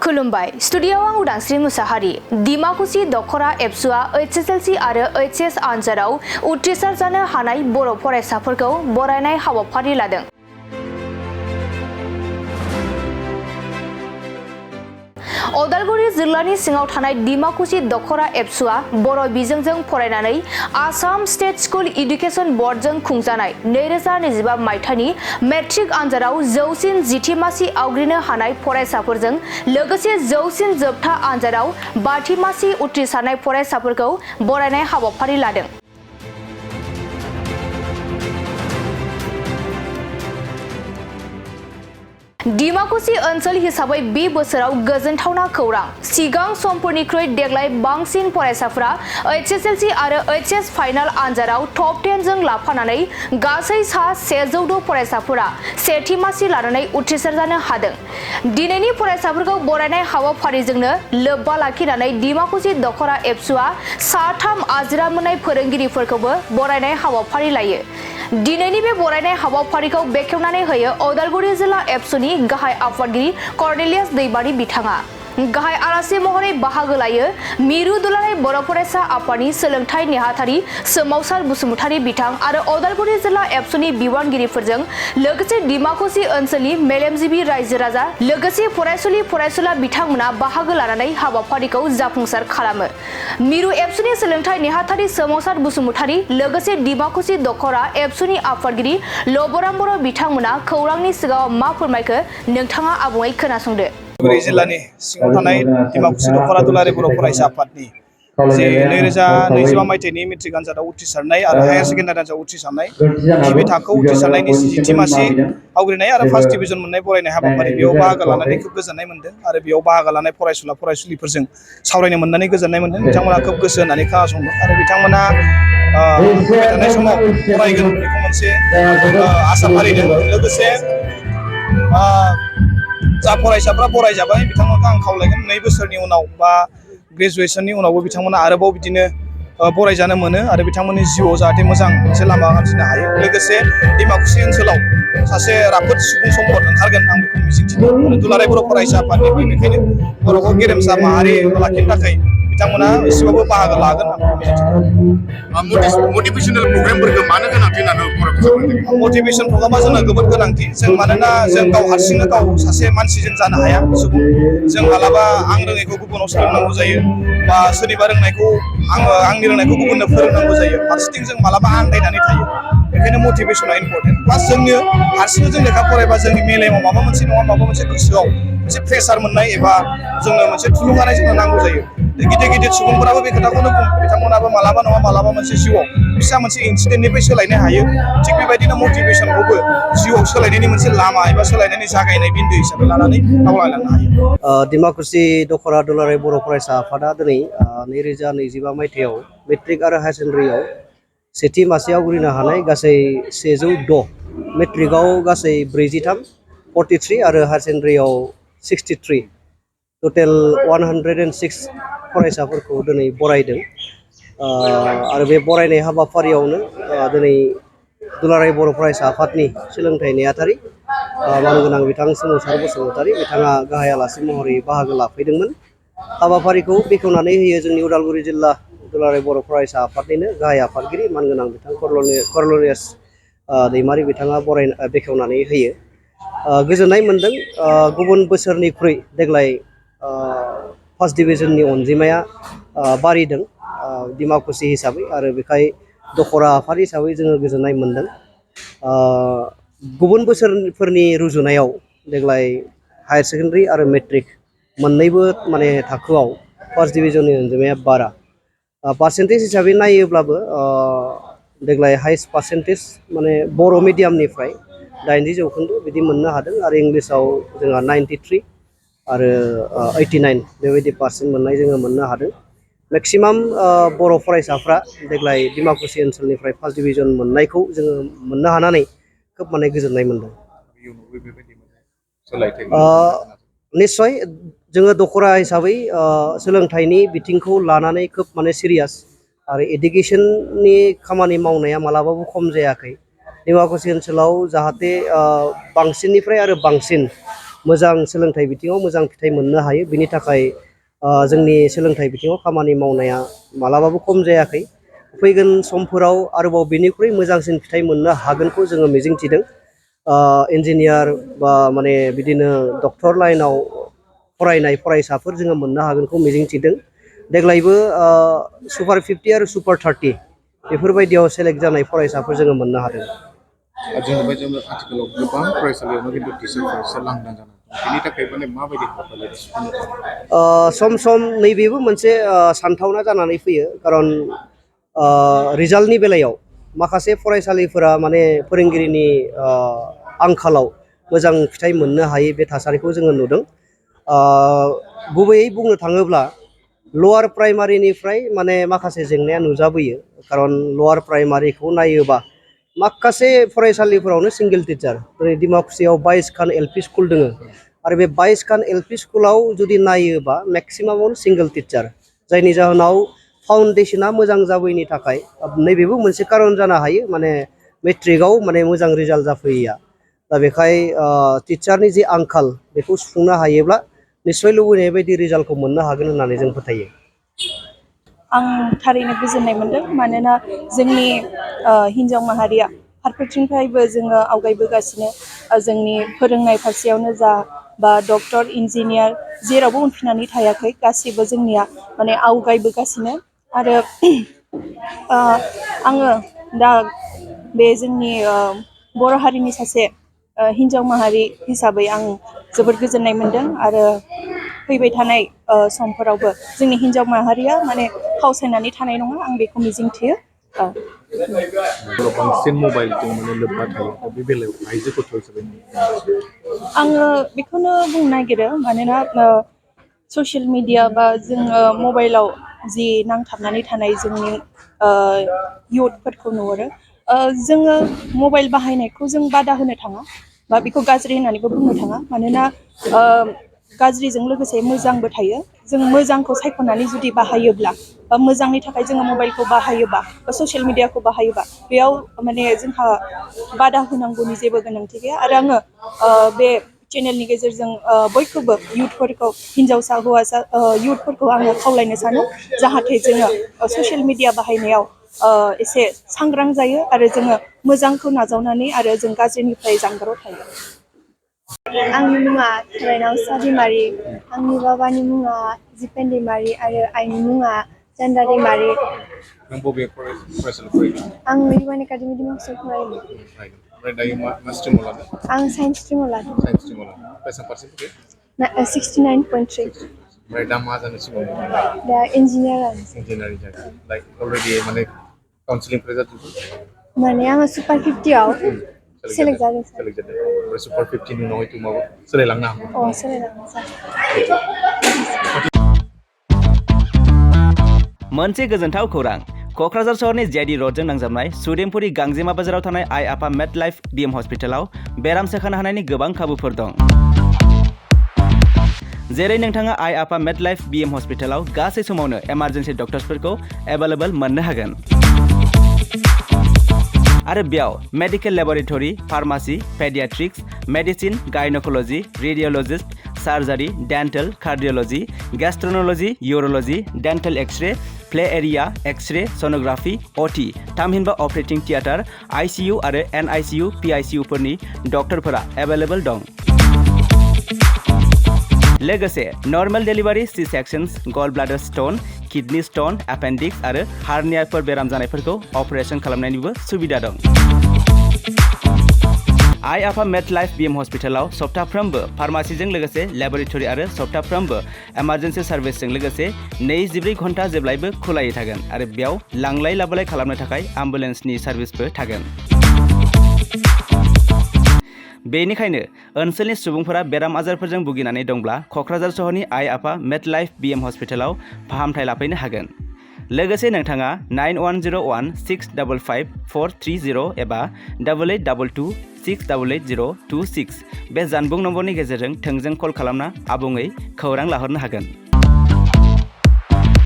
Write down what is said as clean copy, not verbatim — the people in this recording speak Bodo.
खुलुमबाय स्टुडियोआव आं उदांस्रि मुसाहारि डिमाकुसि दखर एबसुआ HSLC आरो HS आनजादाव उथ्रिसार जानो हानाय बर' फरायसाफोरखौ बरायनाय हाबाफारि लादों। उदालगुरि जिल्लानि सिङाव थानाय डिमाकुसि दखर एबसुआ बर' बिजोंजों फरायनानै आसाम स्टेट स्कुल एडुकेशन बोर्डजों खुंजानाय 2025 मायथाइनि मेट्रिक आनजादाव जौसिन जिथि मासि आवग्रिनो हानाय फरायसाफोरजों लोगोसे जौसिन जोबथा आनजादाव 5थि मासि उथ्रिसारनाय फरायसाफोरखौ बरायनाय हाबाफारि लादों। डिमाकुसि ओनसोल हिसाबै बे बोसोराव गोजोनथावना खौरां सिगां समफोरनिख्रुइ देग्लाय बांसिन फरायसाफोरा HSLC आरो HS फाइनाल आनजादाव टप 10 जों लाफानानै गासै सा 102 फरायसाफोरा सेथि मासि लानानै उथ्रिसार जानो हादों। दिनैनि फरायसाफोरखौ बरायनाय हाबाफारिजोंनो लोब्बा लाखिनानै डिमाकुसि दखर एबसुआ साथाम आजिरा मोननाय फोरोंगिरिफोरखौबो बरायनाय हाबाफारि लायो। दिनैनि बे बरायनाय हाबाफारिखौ बेखेवनानै होयो उदालगुरि जिल्ला एबसुनि गाहाय आफादगिरि कर्नेलियास दैबारि बिथाङा। गाहाय आलासि महरै बाहागो लायो मिरु दुलाराय बर' फरायसा आफादनि सोलोंथाइ नेहाथारि सोमावसार बसुमतारी बिथां आरो उदालगुरि जिल्ला एबसुनि बिबानगिरिफोरजों लोगोसे डिमाकुसि ओनसोलनि मेलेमजिबि रायजो राजा लोगोसे फरायसुलि फरायसुला बिथांमोना बाहागो लानानै हाबाफारिखौ जाफुंसार खालामो। मिरु एबसुनि सोलोंथाइ नेहाथारि सोमावसार बसुमतारी लोगोसे डिमाकुसि दखर एबसुनि आफादगिरि लबराम बर' बिथांमोना खौरांनि सिगाङाव मा फोरमायखो नोंथाङा आबुङै खोनासंदो। उदालगुरि जिल्लानि सिङाव थानाय डिमाकुसि दखर दुलाराय बर' फरायसा आफादनि जे 2025 मायथाइनि मेट्रिक आनजादाव उथ्रिसारनाय आरो हायार सेकेन्डारि आनजादाव उथ्रिसारनाय गिबि थाखोआव उथ्रिसारनायनि 10थि मासि आवग्रिनाय आरो फार्स्ट डिभिजन मोननाय बरायनाय हाबाफारि बेयाव बाहागो लानानै खोब गोजोननाय मोनदों आरो बेयाव बाहागो लानाय फरायसुला फरायसुलिफोरजों सावरायनो मोननानै गोजोननाय मोनदों। बिथांमोना खोब गोसो होनानै खोनासंदों आरो बिथांमोना फैबाय थानाय समाव फरायगोन बेखौ मोनसे आसा फारिदों। लोगोसे जा फरायसाफ्रा फरायजाबाय बिथांमोनखौ आं खावलायगोन 2 बोसोरनि उनाव बा ग्रेजुवेशननि उनावबो बिथांमोना आरोबाव बिदिनो फरायजानो मोनो आरो बिथांमोननि जिउआव जाहाथे मोजां मोनसे लामा हान्थिनो हायो। लोगोसे डिमाकुसि ओनसोलाव सासे राफोद सुबुं सम्पद ओंखारगोन आं बेखौ मिजिंथिदों आरो दुलाराय बर' फरायसा आफादनिबो बेनिखायनो बर'खौ गेरेमसा माहारि लाखिनो थाखाय बिथांमोना एसेबाबो बाहागो लागोन आं बेखौ मिजिंथिदों। मटिभेशनेल प्रग्रामफोरखौ मानो गोनांथि होननानै फरायसाफोरनो मटिभेशन प्रग्रामा जोंना जोबोद गोनांथि। जों मानोना जों गाव हारसिंनो गाव सासे मानसिजों जानो हाया सुबुं। जों मालाबा आं रोङैखौ गुबुनाव सोलोंनांगौ जायो बा सोरनिबा रोंनायखौ आंनि रोंनायखौ गुबुननो फोरोंनांगौ जायो। फारसेथिं जों मालाबा आन्दायनानै थायो। बेखायनो मटिभेशना इम्परटेन्ट। प्लास जोंनो हारसिंनो जों लेखा फरायबा जोंनि मेलेमाव माबा मोनसे नङा माबा मोनसे गोसोआव मोनसे प्रेसार मोननाय एबा जोंनो मोनसे थुलुंगानाय जोंनो नांगौ जायो। गिदिर गिदिर सुबुंफोराबो बे खोथाखौनो बुङो बिथांमोनाबो मालाबा नङा मालाबा मोनसे जिउआव फिसा मोनसे इन्सिडेन्टनिफ्राय सोलायनो हायो। थिग बेबायदिनो मटिभेशनखौबो जिउआव सोलायनायनि मोनसे लामा एबा सोलायनायनि जागायनाय बिन्दो हिसाबै लानानै दावगालांनो हायो। डिमाकुसि दखर दुलाराय बर' फरायसा आफादा दिनै 2025 मायथाइयाव मेट्रिक आरो हायार सेकेन्डारियाव सेथि मासि आवग्रिनो हानाय गासै 106 मेट्रिकआव गासै 43 43 आरो हायार सेकेन्डारियाव 63 टटेल 106 फरायसाफोरखौ दिनै बरायदों। आरो बे बरायनाय हाबाफारियावनो दिनै दुलाराय बर' फरायसा आफादनि सोलोंथाइ नेहाथारि मानगोनां बिथां सोमावसार बसुमतारी बिथाङा गाहाय आलासि महरै बाहागो लाफैदोंमोन। हाबाफारिखौ बेखेवनानै होयो जोंनि उदालगुरि जिल्ला दुलाराय बर' फरायसा आफादनिनो गाहाय आफादगिरि मानगोनां बिथां कर्नेलियास दैबारि बिथाङा बेखेवनानै होयो। गोजोननाय मोनदों गुबुन बोसोरनिख्रुइ देग्लाय फार्स्ट डिभिजननि अनजिमाया बारिदों डिमाकुसि हिसाबै आरो बेखाय दखरा आफाद हिसाबै जोङो गोजोननाय मोनदों। गुबुन बोसोरफोरनि रुजुनायाव देग्लाय हायार सेकेन्डारि आरो मेट्रिक मोननैबो माने थाखोआव फार्स्ट डिभिजननि अनजिमाया बारा। पार्सेन्टेज हिसाबै नायोब्लाबो देग्लाय हाइस्ट पार्सेन्टेज माने बर' मिडियामनिफ्राय 90% बिदि मोननो हादों आरो इंलिसाव जोंहा 93 आरो 89 बेबायदि पार्सेन्ट मोननाय जोङो मोननो हादों। मेक्सिमाम बर' फरायसाफ्रा देग्लाय डिमाकुसि ओनसोलनिफ्राय फार्स्ट डिभिजन मोननायखौ जोङो मोननो हानानै खोब माने गोजोननाय मोनदों। निस्सय जोङो दखरा हिसाबै सोलोंथाइनि बिथिंखौ लानानै खोब माने सिरियास आरो एडुकेशननि खामानि मावनाया मालाबाबो खम जायाखै। डिमाकुसि ओनसोलाव जाहाथे बांसिननिफ्राय आरो बांसिन मोजां सोलोंथाइ बिथिङाव मोजां फिथाइ मोननो हायो। बिनि थाखाय जोंनि सोलोंथाइ बिथिङाव खामानि मावनाया मालाबाबो खम जायाखै। फैगोन समफोराव आरोबाव बेनिख्रुइ मोजांसिन फिथाइ मोननो हागोनखौ जोङो मिजिंथिदों। इन्जिनियार बा माने बिदिनो डक्टर लाइनाव फरायनाय फरायसाफोर जोङो मोननो हागोनखौ मिजिंथिदों। देग्लायबो सुपार 50 आरो सुपार 30 बेफोरबायदियाव सेलेक्ट जानाय फरायसाफोर जोङो मोननो हादों। जोंनिफ्राय जोङो आथिखालाव गोबां फरायसालियावनो खिन्थु टिचारफोरा लांदां जानानै दं। बेनि थाखाय माने माबायदि हाबाफारि सम सम नैबेबो मोनसे सानथावना जानानै फैयो। खारन रिजाल्टनि बेलायाव माखासे फरायसालिफोरा माने फोरोंगिरिनि आंखालाव मोजां फिथाइ मोननो हायै बे थासारिखौ जोङो नुदों। गुबैयै बुंनो थाङोब्ला लवार प्राइमारिनिफ्राय माने माखासे जेंनाया नुजाबोयो। खारन लवार प्राइमारिखौ नायोबा माखासे फरायसालिफोरावनो सिंगेल टिचार। जेरै डिमाकुसियाव 22 खान एलपि स्कुल दङ आरो बे 22 खान एलपि स्कुलाव जुदि नायोबा मेक्सिमामावनो सिंगेल टिचार, जायनि जाहोनाव फाउन्डेसना मोजां जाबोयैनि थाखाय नैबेबो मोनसे कारन जानो हायो माने मेट्रिकआव माने मोजां रिजाल्ट जाफैया। दा बेखाय टिचारनि जि आंखाल बेखौ सुफुंनो हायोब्ला निश्चय लुबैनाय बायदि रिजाल्टखौ मोननो हागोन होननानै जों फोथायो। आं थारैनो गोजोननाय मोनदों। मानोना जोंनि हिन्जाव माहारिया फारफ्रोमथिंनिफ्रायबो जोङो आवगायबोगासिनो। जोंनि फोरोंनाय फारसेयावनो जा बा डक्टर इन्जिनियार जेरावबो उनफिननानै थायाखै। गासिबो जोंनिया माने आवगायबोगासिनो। आरो आङो दा बे जोंनि बर' हारिनि सासे हिन्जाव माहारि हिसाबै आं जोबोद गोजोननाय मोनदों। आरो फैबाय थानाय समफोरावबो जोंनि हिन्जाव माहारिया माने फावसायनानै थानाय नङा, आं बेखौ मिजिंथियो। बांसिन मबाइलजों माने लोब्बा थायो। बे बेलायाव आइजो गथ' हिसाबै आङो बेखौनो बुंनो नागिरो। मानोना ससियेल मिडिया बा जोङो मबाइलाव जि नांथाबनानै थानाय जोंनि इयुथफोरखौ नुहुरो। जोङो मबाइल बाहायनायखौ जों बादा होनो थाङा बा बेखौ गाज्रि होननानैबो बुंनो थाङा। मानोना गाज्रिजों लोगोसे मोजांबो थायो। जों मोजांखौ सायख'नानै जुदि बाहायोब्ला बा मोजांनि थाखाय जोङो मबाइलखौ बाहायोबा बा ससियेल मिडियाखौ बाहायोबा बेयाव माने जोंहा बादा होनांगौनि जेबो गोनांथि गैया। आरो आङो बे चेनेलनि गेजेरजों बयखौबो इयुथफोरखौ, हिन्जावसा हौवासा इयुथफोरखौ आङो खावलायनो सानो जाहाथे जोङो ससियेल मिडिया बाहायनायाव एसे सांग्रां जायो आरो जोङो मोजांखौ नाजावनानै आरो जों गाज्रिनिफ्राय जानगाराव थायो। आंनि मुङा थरायनाव दैमारि, आंनि बाबानि मुङा जिपेन दैमारि आरो आइनि मुङा जान्दा दैमारि। नों बबे फरायसालियाव फरायदों? आं इउएन एकाडेमि डिमाकुसियाव फरायो। ओमफ्राय दायो मा स्ट्रिमाव लादों? आं साइन्स स्ट्रिमाव लादों। साइन्स स्ट्रिमाव लादों। बेसेबां पार्सेन्ट फैखो? 69.3। ओमफ्राय दा मा जानो सिमां दं? दा इन्जिनियारानो। इन्जिनियारिं जागोन। लाइक अलरेडि माने काउन्सिलिंफोर जाजोबबाय? माने आङो सुपार 50आव सेलेक्ट जादों। ओमफ्राय सुपार 50नि उनाव हयथ' माबा सोलायलांनो हागौ। सोलायलांनो सानो। मोनसे गोजोनथाव खौरां। क'क्राझार सहरनि जेडि रडजों नांजाबनाय सुदेमपुरि गांजेमा बाजाराव थानाय आइ आफा मेड लाइफ बिएम हस्पिटालाव बेराम सोखानो हानायनि गोबां खाबुफोर दं। जेरै नोंथाङा आइ आफा मेड लाइफ बिएम हस्पिटालाव गासै समावनो इमारजेन्सि डक्टर्सफोरखौ एभेलेबल मोननो हागोन। आरो बेयाव medical laboratory, pharmacy, paediatrics, medicine, gynaecology, radiologist, surgery, dental, cardiology, gastroenterology, urology, dental X-ray, play area, X-ray, sonography, OT, थामहिनबा अपारेटिं थियेटार, आइसिइउ आरो एनआइसिइउ, पिआइसिइउफोरनि डक्टरफोरा एभेलेबल दं। लोगोसे normal delivery, C sections, gall bladder stone, kidney stone, appendix आरो हार्नियाफोर बेराम जानायफोरखौ अपारेसन खालामनायनिबो सुबिदा दं। आइ आफा मेड लाइफ बिएम हस्पिटालाव सप्ताफ्रोमबो फार्मासिजों लोगोसे लेबरेटरि आरो सप्ताफ्रोमबो इमारजेन्सि सार्भिसजों लोगोसे 24 घन्टा जेब्लायबो खुलायै थागोन आरो बेयाव लांलाय लाबोलाय खालामनो थाखाय एम्बुलेन्सनि सार्भिसबो थागोन। बेनिखायनो ओनसोलनि सुबुंफोरा बेराम आजारफोरजों भुगिनानै दंब्ला क'क्राझार सहरनि आइ आफा मेड लाइफ बिएम हस्पिटालाव फाहामथाय लाफैनो हागोन। लोगोसे नोंथाङा 9101655430 एबा 8822688026 बे जानबुं नम्बरनि गेजेरजों थोंजों कल खालामना आबुङै खौरां लाहरनो हागोन।